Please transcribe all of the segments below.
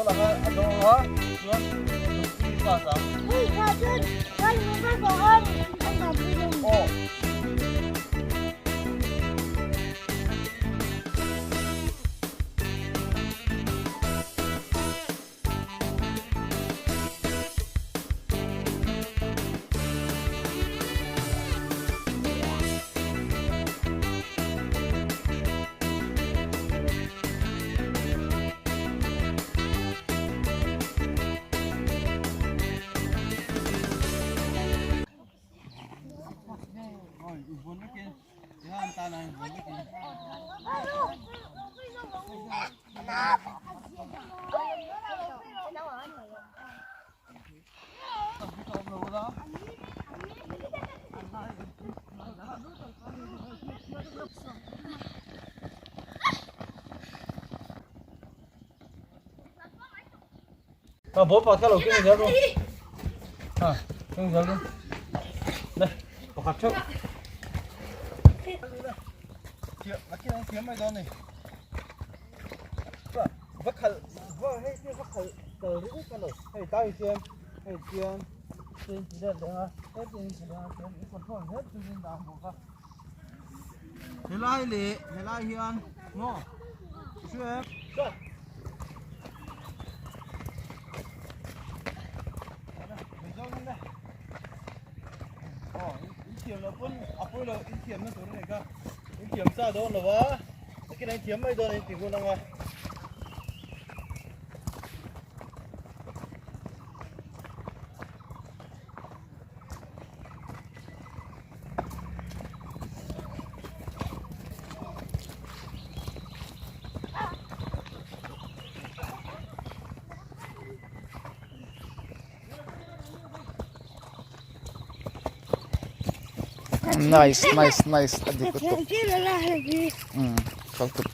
Zuala kha a dawng a, chuan Nunpuii pass ang. Aw. À, bố bảo theo cái này luôn. À, cái này luôn. Đây, có hạt trước. Cái này đó này. Va khal va hei te va khal kal ringawt ka lo hei tai hian hei chian tin ti let leh a hetiang in ti leh a chuan in control hle chu in dah bawk a helai leh helai hian maw i hria em chuan aw in thiam loh pawn a pawi lo in thiam na tur a ni kha in thiam sa dawn lo va Takin an thiam mai dawn an ti hun anga. Nice nice nice a dik lutuk umm kal tuk.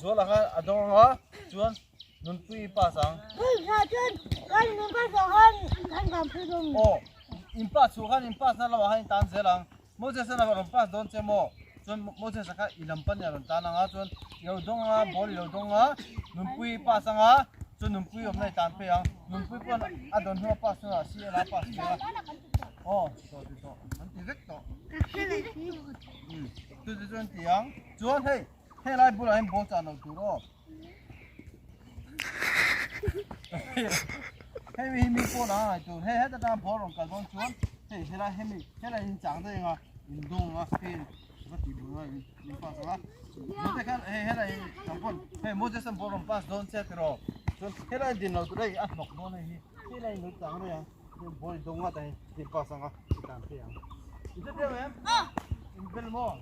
Zual anga a dawng anga chuan Nunpui pass ang. Aw in pass chhuah khan in pass na lamah khan in tan zel ang. Moses a rawn pass dawn che maw? Chuan Moses a kha i lam pan a rawn tan anga chuan i lo dawng anga ball i lo dawng anga Nunpui pass anga chuan Nunpui awmna i tan phei ang. Nunpui pawh a dawn hnu a pass hnuah CL a pass phei a. Aw ti tawh ti tawh an ti vek tawh. Chu chu chuan ti ang. Chuan hei helai bulah hian ball chan loh tur aw. Hei mi hi mi pawn ang a tur hei heta tang ball rawn kal dawn chuan hei helai hemi helai in chang daih anga in dawng a hei va tih bul a in pass ang a mute khan hei helai ang pawn hei Moses an ball rawn pass dawn che tiraw chuan helai din lo tur hei a hnawk dawn hei hi helai in lo chang daih ang ball in dawng a tah hian in pass ang a in tan phei ang in hre teuh em in bel maw.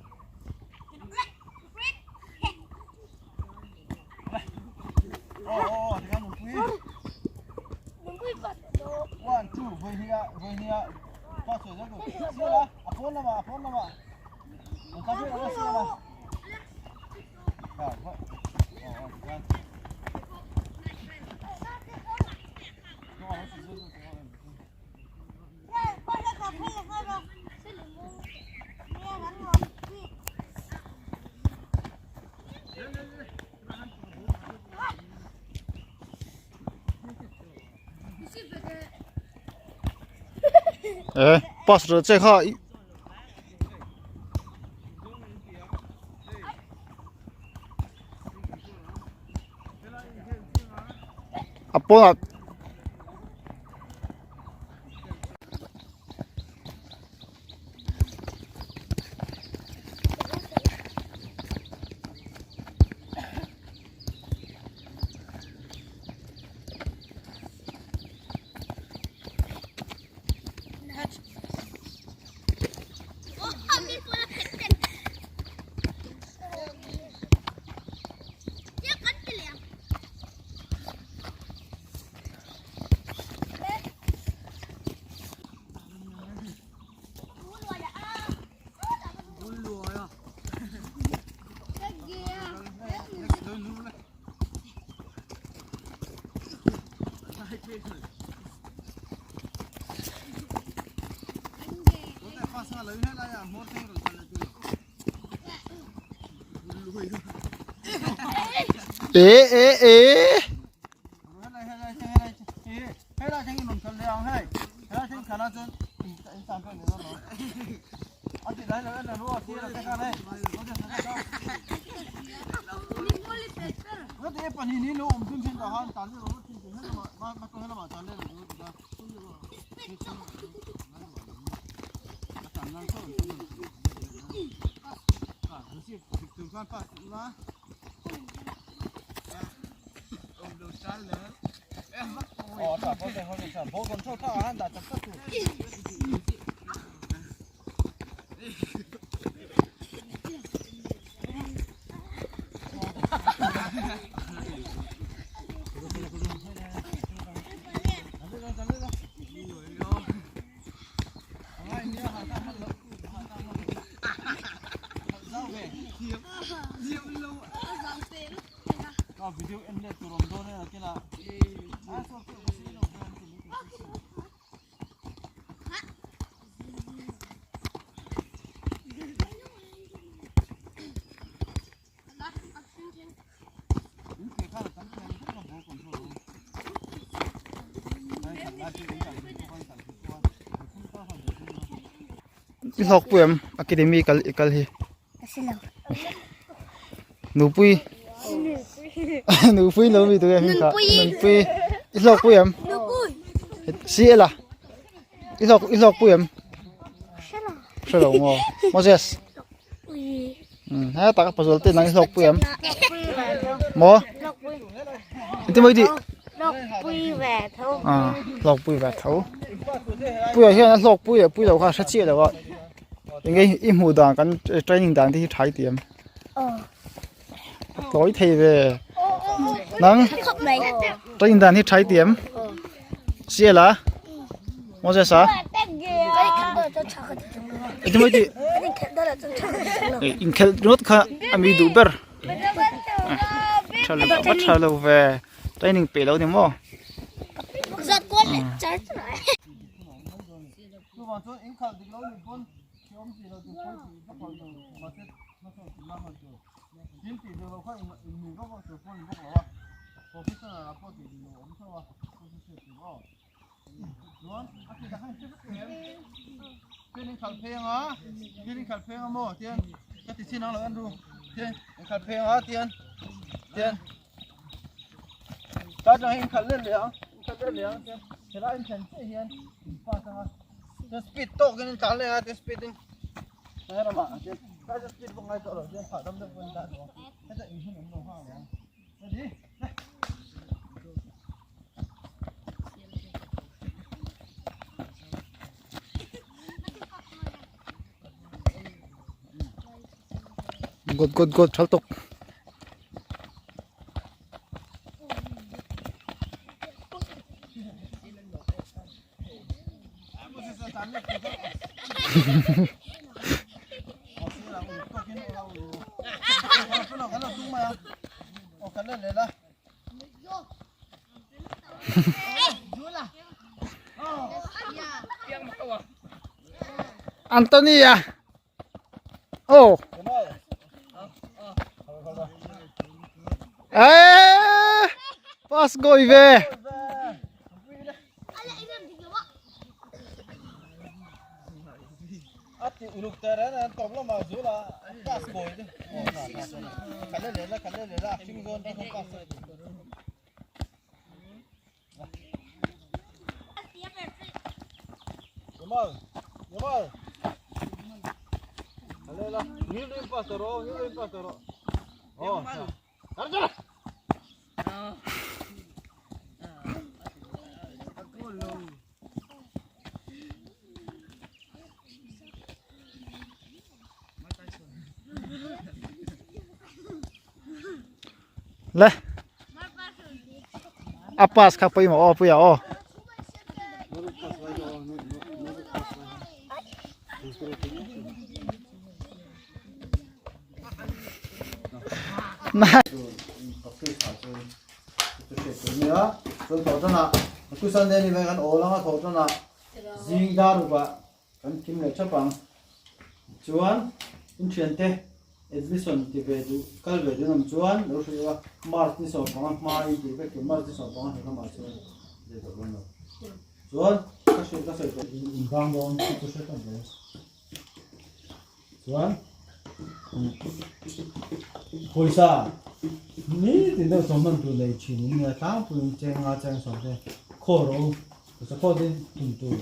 Eh, pass ro che kha a pawnah Ê ê ê. I hlawk pui em academy kal i kal hi nupui nupui lo mi tu em kha nunpui i hlawk pui em si ela i hlawk i hlawk pui em hre lo maw Moses he tak a pazual te nang i hlawk pui em maw engtin maw i tih hlawk pui ve tho puia hian a hlawk pui leh pui loh kha a hre chiah lo a enge i hmuh dan kan training dan te hi tha i ti em a tawi thei ve nang training dan hi tha i ti em Siala Moses a engtin maw i tih inkhelh ringawt kha a mi duh ber tha lo a va tha lo ve training peih lo ni maw. Good good good thal tuk. Anthony a oh Ê pass goi ve Le a pass kha pawimawh aw puia aw Zing dar rukah kan kim leh thap ang. Chuan in thiante admission ti ve duh kal ve duh an awm chuan lo hrilh a March ni 15 hma in tih vek tur March ni 15 hnu lamah chuan zir tawh dawn lo. Chuan ka hrilh ka sawi tawh in bang dawn chu chu hre tawh hle. Chuan pawisa ni tin deuh sawm hman tur nei thin in nia tlangpuiin cheng nga cheng sawm te khaw rawh u pawisa khaw te tum tur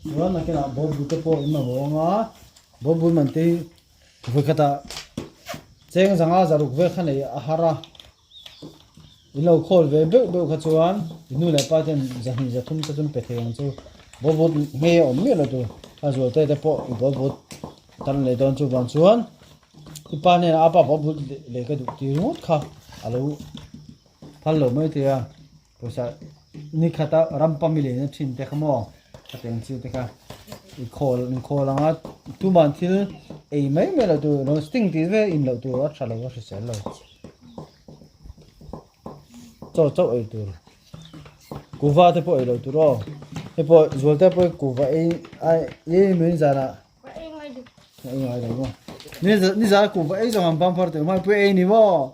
chuan nakinah bawlbul te pawh in mamawh anga bawlbul man te hi vawikhatah cheng zanga zaruk vel kha nei a har a in lo khawl ve beuh beuh kha chuan i nu leh pa ten zahnih zathum te chu an pe thei ang chu bawlbut hmei a awm miah lo tur a zual te te pawh i bawlbut tan leh dawn chu vang chuan i pa hnenah a pa bawlbut leh ka duh tir ngawt kha a lo phal lo mai thei a pawisa ni khata ram pam i lehna thin te kha maw ka teng chi te kha i khawl in khawl anga tuman thil ei mai mai lo tur roasting tih ve in loh tur a tha lo a hrisel lo chaw chauh ei tur kuva te pawh ei loh tur aw hei pawh zual te pawh kuva ei ai ei mai zanah ei ngai lo maw ni zan kuva ei zawng an bang phar teh hmai pawh ei ni maw.